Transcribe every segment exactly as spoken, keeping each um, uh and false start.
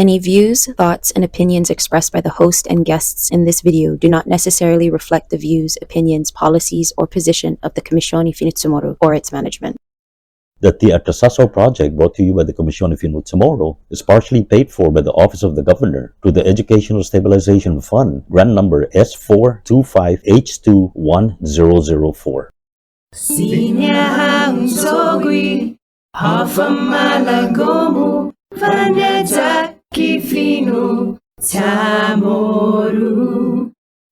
Any views, thoughts, and opinions expressed by the host and guests in this video do not necessarily reflect the views, opinions, policies, or position of the Kumision i Fino' CHamoru or its management. The Ti Atrasåsao project, brought to you by the Kumision i Fino' CHamoru, is partially paid for by the Office of the Governor through the Educational Stabilization Fund, grant number S four two five H two one zero zero four. Siña ha' un cho'gue, håfa malago'-mu, fane'yak i fino' CHamoru.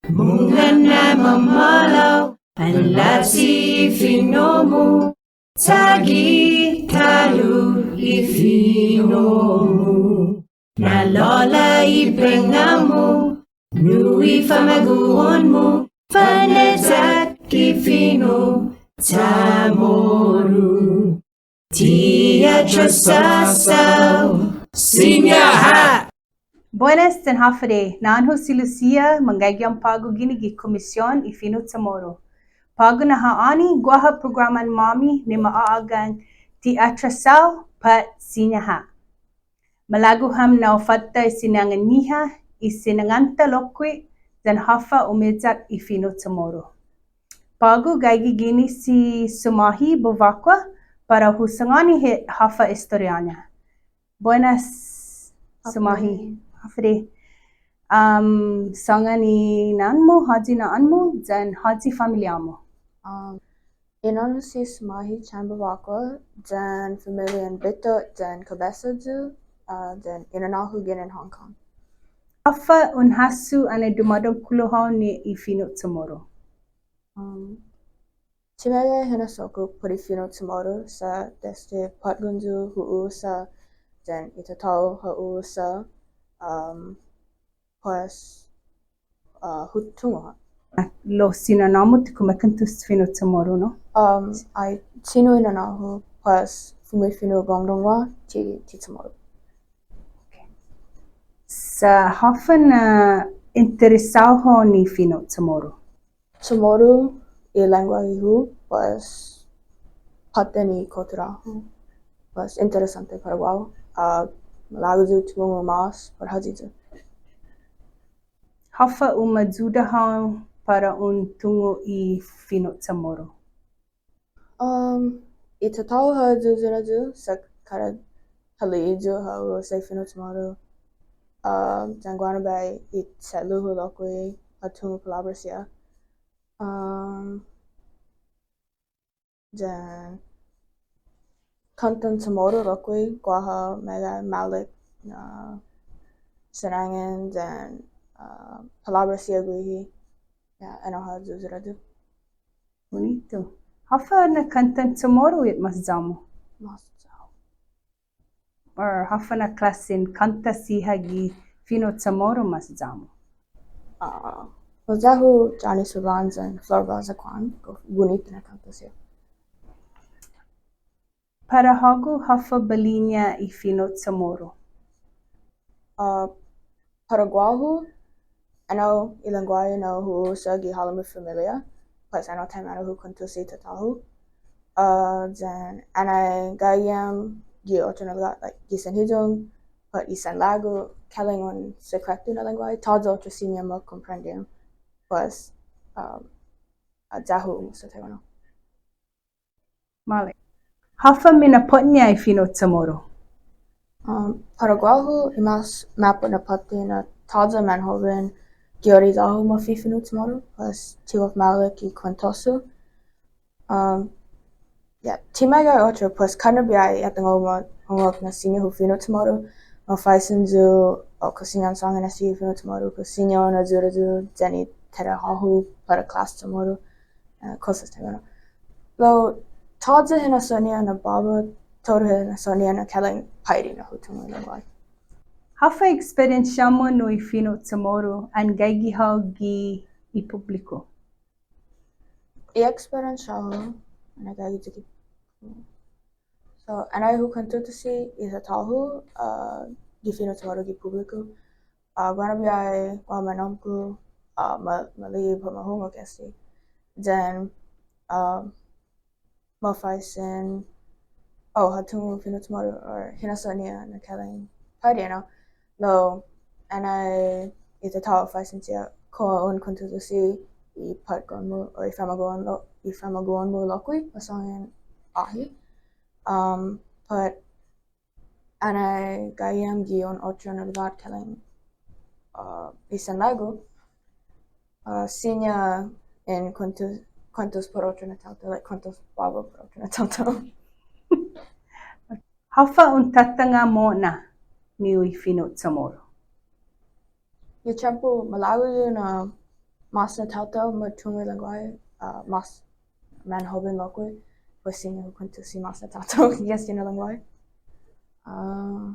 Mungnga na mamåhlao, anlachi i fino'-mu, chagi ta'lo i fino'-mu. Na'lå'la' i pengnga'-mu, nu i famagu'on-mu, fane'yak i fino' CHamoru. Ti Atrasåsao, siña ha'. Buenas yan håfa adai, na'ån-hu si Lucia, manggaige ham på'go guini gi Kumision i Fino' CHamoru. På'go na ha'åni, guaha programan-måmi ni ma å'agang Ti Atrasåsao pat Siña ha'. Malago' ham na u fatta i sinangan-ñiha, i sinangan-ta lokkue', yan håfa umeyak i fino' CHamoru. På'go gaige guini si Sumåhi Bevacqua para hu sangåni hit håfa estoriå-ña. Buenas, Sumåhi. Håfa adai. Håfa adai. Um, sångan i na'ån-mu, håyi na'ån-mu, yan håyi familiå-mu. Um, I na'ån-hu si Sumåhi Chan Bevacqua, yan familian Bito yan Cabeza yu', uh, yan i nanå-hu ginen Hong Kong. Håfa un hasso anai dumådangkolo hao ni i fino' CHamoru? Um, ti meggai hinasso-ku put i fino' CHamoru sa' desde påtgon yu' hu u'usa, yan i tatå-hu ha u'usa, um, Pues, uh, hu tungo' ha'. Lao si nanå-mu ti kumeke'entos fino' CHamoru, no? Um, ai, sino i nanå-hu, pues, fumifino' gongdongwa, ti, ti CHamoru. Okay. Sa' håfa na interesao hao ni fino' CHamoru? CHamoru i lengguahi-hu, pues, påtte ni kottura-hu. Pues, interesånte para guåhu. Ah, malago' yu' tungo' mås, para håyi yu'. Håfa umayuda hao para un tungo' i fino' CHamoru? Um, i tatå-hu ha yuyara yu' sa' kada hali'e' yu' ha u'usa i fino' CHamoru. Um, yan guaha na biahi i che'lu-hu lokkue' ha tungo' palåbra siha. Um, yan kåntan CHamoru lokkue', guaha meggai maolek na sinangan yan, uh, palåbra siha guihi. Ya, enao ha yuyara yu'. Bunitu. Håfa na kåntan CHamoru i mas ya-mu? Mas ya-hu. Or håfa na klåsen kånta siha gi fino' CHamoru mas ya-mu? Ah, mas ya-hu Johnny Cervantes and Flor Baza Kwan, gof bunitu na kånta siha. Para hågu, håfa bali-ña i fino' CHamoru? Ah, para guåhu, enao i lengguahi na hu u'usa gi halom i familia, pues enao taimanu hu kuentusi tatå-hu. Ah, yan anai gaige ham gi otro na lugåt, like, gi sanhiyong, pat gi sanlagu, kalang un sekretu na lengguahi, tåya' otro siña ma komprende ham, pues, um, ah, ya-hu umustot taimanu. Maolek. Håfa minappot-ña i fino' CHamoru? Um, para guåhu, i mas mappot na påtte na tåya' manhoben, gi ora ya-hu ma fifino' CHamoru, pues ti gof maolek i kuentos-hu. Um, ya, ti meggai otro, pues kada na biahi ya tengo ma hungok na siña hu fino' CHamoru, ma faisen yu', o kao siña un sångan na siña hu fino' CHamoru, kao siña un ayuda yu', yan i tarea-hu para klas CHamoru. Uh, kosas taimanu. Lao, todu hinasso-ña na båba, todu hinasso-ña na kalang, på'go na hu tungo' i lengguahi. Håfa eksperiensiå-mu nu i fino' CHamoru, an gaige hao gi i publiku? I eksperiensiå-hu, an gaige gi, so, anai hu kuentutusi i tatå-hu, uh, gi fino' CHamoru gi publiku. Uh, guaha na biahi, guaha manåmko', uh, ma, ma li'e' pat ma hungok este. Then, uh, ma faisen, oh, ha tungo' fino' CHamoru, or hinasso-ña na kalang, på'go, you know. Lao, anai i tatå-hu faisen siha kao un kuentusi i patgon-mu, or i famagu'on lo-, i famagu'on-mu lokkue', masångan åhe'. Um, pat anai gaige ham gi un otro na lugåt kalang, uh, i sanlagu, uh, siña in kuentos, kuentos para otro na taotao, like, kuentos båba para otro na taotao. Håfa un tatanga mo'na nu i fino' CHamoru? Gi tiempo malago' yu' na mas na taotao ma tungo' i lengguåhi, uh, mas manhoben lokkue', pues siña hu kuentusi mas na taotao gi este na lengguåhi. Uh,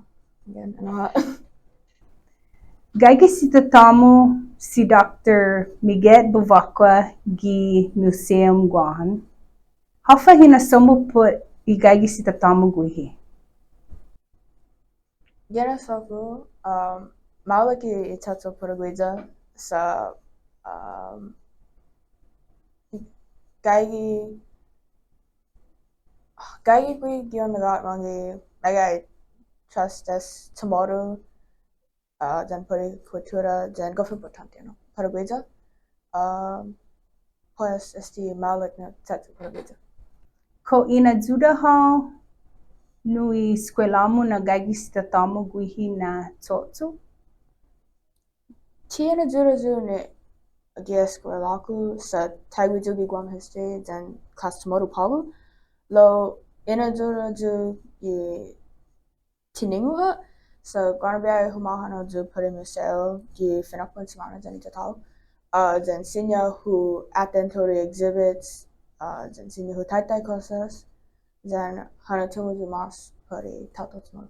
again, ano ha'. Gaige si tatå-mu si Doctor Miget Bevacqua gi Museum Guåhan. Håfa hinasso-mu put i gaige si tatå-mu guihi? Gi hinasso-ku, um, maolek i che'cho' para guiya sa', um, gaige, gaige gui' gi un lugåt mångge' meggai trås CHamoru, uh, yan put i kuttura, yan gof impottånte, no, para guiya. Um, pues, este maolek na che'cho' para guiya. Kao inayuda hao nu i eskuelå-mu na gaige si tatå-mu guihi na che'cho'? Ti inayuda yu' ni gi eskuelå-ku sa' taiguihi yu' gi Guam History yan klas CHamoru på'go. Lao inayuda yu' i tiningo'-hu ha', sa' guaha na biahi humåhanao yu' para i museo gi finakpo' na simåna yan i tatå-hu. Uh, yan siña hu atan todu i exhibits, uh, yan siña hu taitai kosas, yan ha na'tungo' yu' mas para i taotao CHamoru.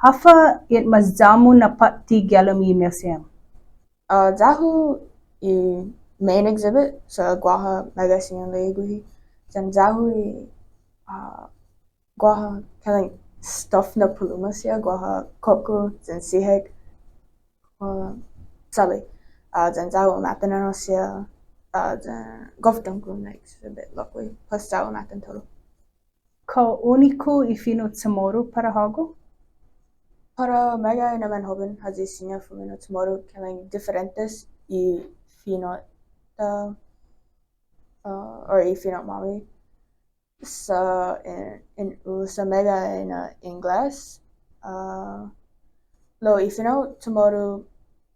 Håfa i mas ya-mu na påtte gi halom i museum? Uh, ya-hu i main exhibit, sa' guaha meggai siña un li'e' guihi. Yan ya-hu i, uh, guaha kalang stuffed na paluma siha, guaha koko yan sihek, uh, sali. Uh, yan ya-hu umatanenao siha, uh, yan gof dångkolo na exhibit lokkue', pues ya-hu umatan todu. Kao uniku i fino' CHamoru para hågu? Para meggai na manhoben ha' i siña fumino' CHamoru, kalang diferentes i fino'-ta, uh, or i fino'-måmi. Sa' in, in usa meggai na Ingles, uh, lao i fino' CHamoru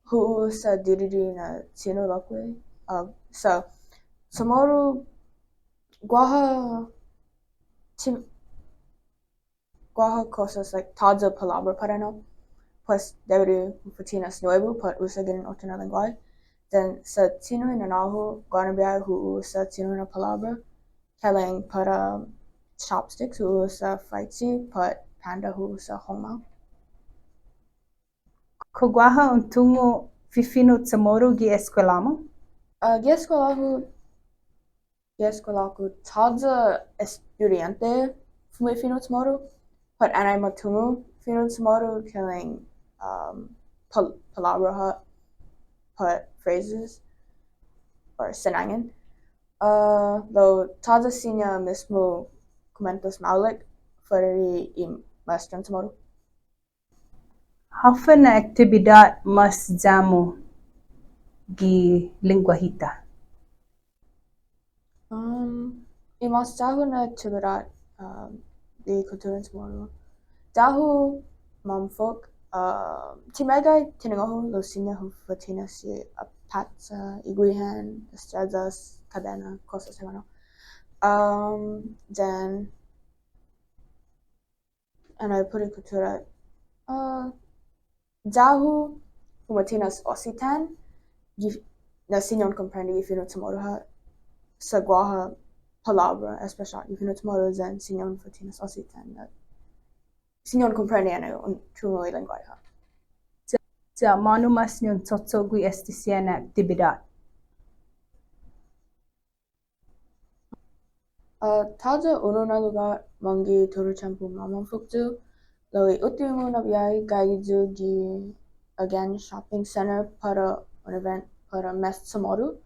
hu usa didide' na Chinu lokkue', uh, sa' CHamoru guaha, ti, guaha kosas, like, tåya' palåbra para, no? Pues debi di fa'tinas nuebu pat usa ginen otro na lengguåhi. Then sa' Chinu i nanå-hu, guaha na biahi hu usa Chinu na palåbra. Kalang para chopsticks hu usa faichi, pat panda hu usa hongmao. Kao guaha un tungo' fifino' CHamoru gi eskuelå-mu? Uh, gi eskuelå-hu, gi eskuelå-ku tåya' estudiante fumifino' CHamoru, pat anai ma tungo' fino' CHamoru kalang, um, pal-, palåbra ha', pat phrases, or sinangan. Uh, lao tåya' siña mismo kumuentos maolek, fuera di i ma'estran CHamoru. Håfa na aktibidåt mas ya-mu gi lengguahi-ta? Um, i mas ya-hu na aktibidåt, um, gi kutturan CHamoru. Ya-hu mamfok, um, ti meggai tiningo'-hu lao siña hu fa'tinas i apacha, i guihan, estreyas, kadena, kosas siha, no. Um, then, anai put i kuttura, uh, ya-hu fuma'tinas ositan, gi, na siña un komprende gi fino' CHamoru ha', sa' guaha palåbra espesiåt gi fino' CHamoru yan siña un fa'tinas ositan, na siña un komprende anai un tungo' i lengguahi ha'. Ya, ya månu mas ni un cho'cho'gue este siha na aktibidåt? Uh, tåya' unu na lugåt mångge' todu i tiempo mamamfok yu', lao i uttimo na biahi gaige yu' gi Agana Shopping Center para un event para Mes CHamoru.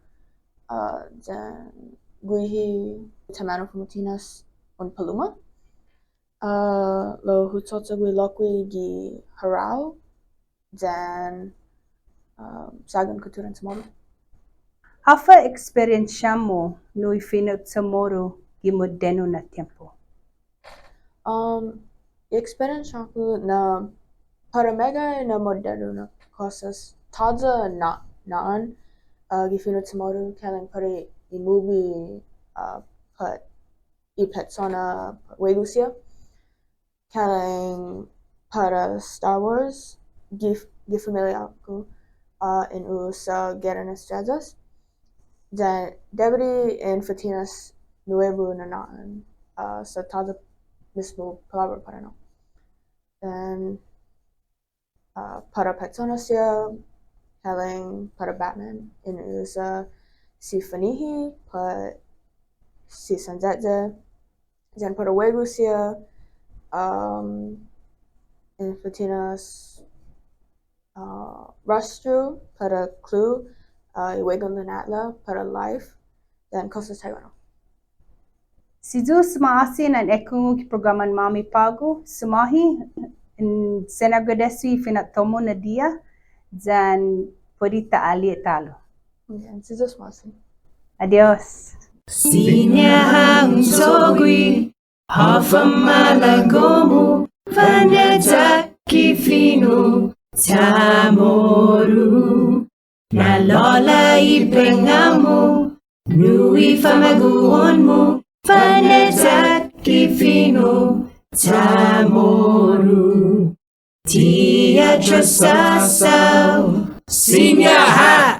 Uh, then guihi taimanu fuma'tinas un paluma. Uh, lao hu cho'cho'gue lokkue' gi Hurao. yan, um, sagan kutturan CHamoru. Håfa eksperiensiå-mu nu i fino' CHamoru gi modetno na tiempo? Um, i eksperiensiå-ku na para meggai na modetno na kosas tåya' na, na'an, uh, gi fino' CHamoru, kalang para i movie, uh, pat i petsona pat huegu siha. Kalang para Star Wars, gi, gi familia-ku, uh, in usa Guerra na Estreyas. Yan debi di en fa'tinas nuebu na na'an, uh, sa' tåya' mismo palåbra para no. Yan, uh, para petsona siha, kalang para Batman, in usa si Fanihi, pat si Sanye'ye'. Yan para huegu siha, um, en fa'tinas, uh, rostru para Clue, uh, i huegon lina'la' para Life, yan kosas taiguenao. Si Yu'os ma'åse' na un ekungok i programan-måmi på'go, Sumåhi, in sen agradesi i finatto-mu na diha, yan puedi ta ali'e' ta'lo. Yan si Yu'os ma'åse'. Adios. Siña ha' un cho'gue, håfa malago'-mu, fane'yak i fino' CHamoru. Na'lå'la' i pengnga'-mu, nu i famagu'on-mu, fane'yak i fino' CHamoru. Ti atrasåsao, siña ha'